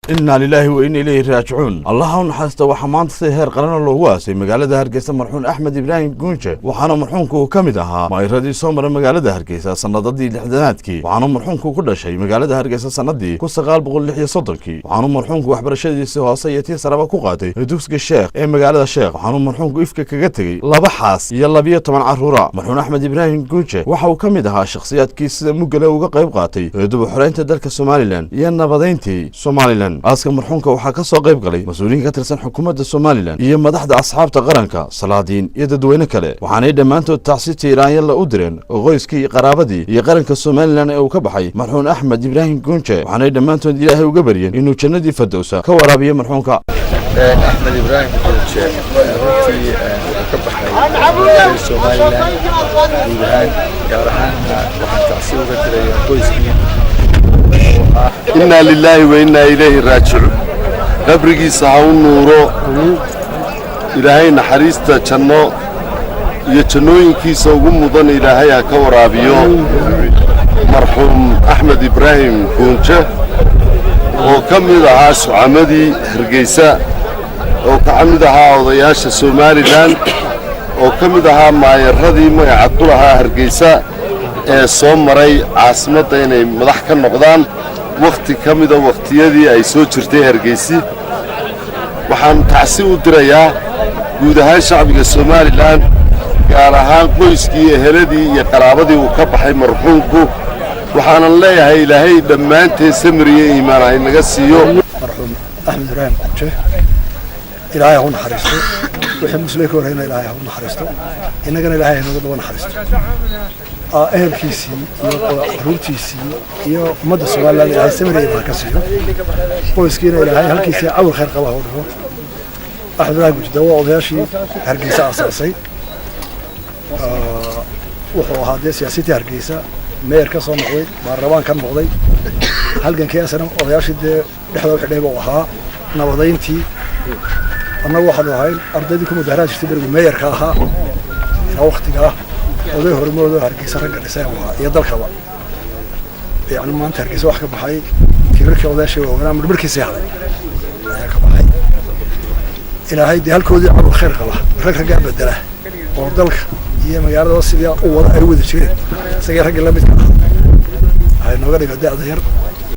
Innaa lilaahi wa inna ilayhi raajicuun. Allaha u naxariista, waxaa maanta si heer qarana loogu aasay magaalada Hargeysa marxuun Axmed Ibraahim Guunje. Waxaana marxuumku uu ka mid ahaa maayiradii soo maray magaalada Hargeysa sanadadii 60-aadkii. Waxaana marxuumku ku dhashay magaalada Hargeysa sanadii 1936-kii. Waxaanu marxuumku waxbarashadiisii hoose iyo tii saraba ku qaatay dugsiga Sheekh ee magaalada Sheekh. Waxaanu marxuumku ifka kaga tegey laba xaas iyo 12 carruura. Marxuun Axmed Ibraahim Guunje waxa uu ka mid ahaa shakhsiyaadkii sida muggale uga qayb qaatay dib u xoreynta dalka Somaliland iyo nabadayntii Somaliland. Aaska marxuumka waxaa ka soo qayb galay mas-uuliyiin ka tirsan xukuumadda Somaliland iyo madaxda asxaabta qaranka, salaadiin iyo dadweyne kale. Waxaanay dhammaantood tacsi tiiraanyalla u direen qoyskii iyo qaraabadii iyo qaranka Somaliland ee uu ka baxay marxuun Axmed Ibraahim Guunje. Waxaanay dhammaantood Ilaahay uga baryeen inuu jannadii Fardowsa ka waraabiyo marxuumka. Axmed Ibraahim Guunje runtii wuxuu ka baxay reer Somaliland guud ahaan, gaar ahaanna waxaan tacsi uga dirayaa qoyskii. Innaa lilaahi wa innaa ilayhi raajicuun. Qabrigiisa ha u nuuro Ilaahay, naxariista janno iyo jannooyinkiisa ugu mudan Ilaahay ha ka waraabiyo marxuum Axmed Ibraahim Guunje, oo ka mid ahaa sucamadii Hargeysa, oo ka mid ahaa odayaasha Somaliland, oo ka mid ahaa maayaradii magaca ku lahaa Hargeysa ee soo maray caasimadda inay madax ka noqdaan wakhti ka mida wakhtiyadii ay soo jirtay Hargeysi. Waxaan tacsi u dirayaa guud ahaan shacbiga Somaliland, gaar ahaan qoyskii, eheladii iyo qaraabadii uu ka baxay marxuumku. Waxaanan leeyahay, Ilaahay dhammaanteen samir iyo iimaan ha inaga siiyo. Marxuum Axmed Ibraahim Guunje, Ilaahay ha u naxariisto. Wixii muslimka ka horeyna Ilaahay ha u naxariisto, innagana Ilaahay hanaga daba naxariisto. Ehelkiisii iyo caruurtiisii iyo ummadda Somaliland Ilaahay samir iyo ka siiyo. Qoyskiina Ilaahay halkiisii cawil khayr qaba ha u dhigo. Axmed Ibraahim Guunje waa odayaashii Hargeysa aasaasay. Wuxuu ahaa dee siyaasiyiintii Hargeysa, mayor ka soo noqday, baarlamaan ka noqday, halgankii asana odayaashii dee dhexda u xidhay buu ahaa, nabadayntii. Annagu waxaanu ahayn ardaydii ku mudaharaad jirtay berigu mayorka ahaa. Ilaa waktigaa oday hormoodoo Hargeysa ragga dhisay ahaa iyo dalkaba. Yani maanta Hargeysa wax ka baxay, kibirkii odayaashii waaweynaa midhmidhkiisii haday ayaa ka baxay. Ilaahay dee halkoodii cawil khayr qaba, rag raggaa bedela oo dalka iyo magaalada sidii u wada ay wada jireen isagii raggii lamidka ah waxay nooga dhiga da'da yar.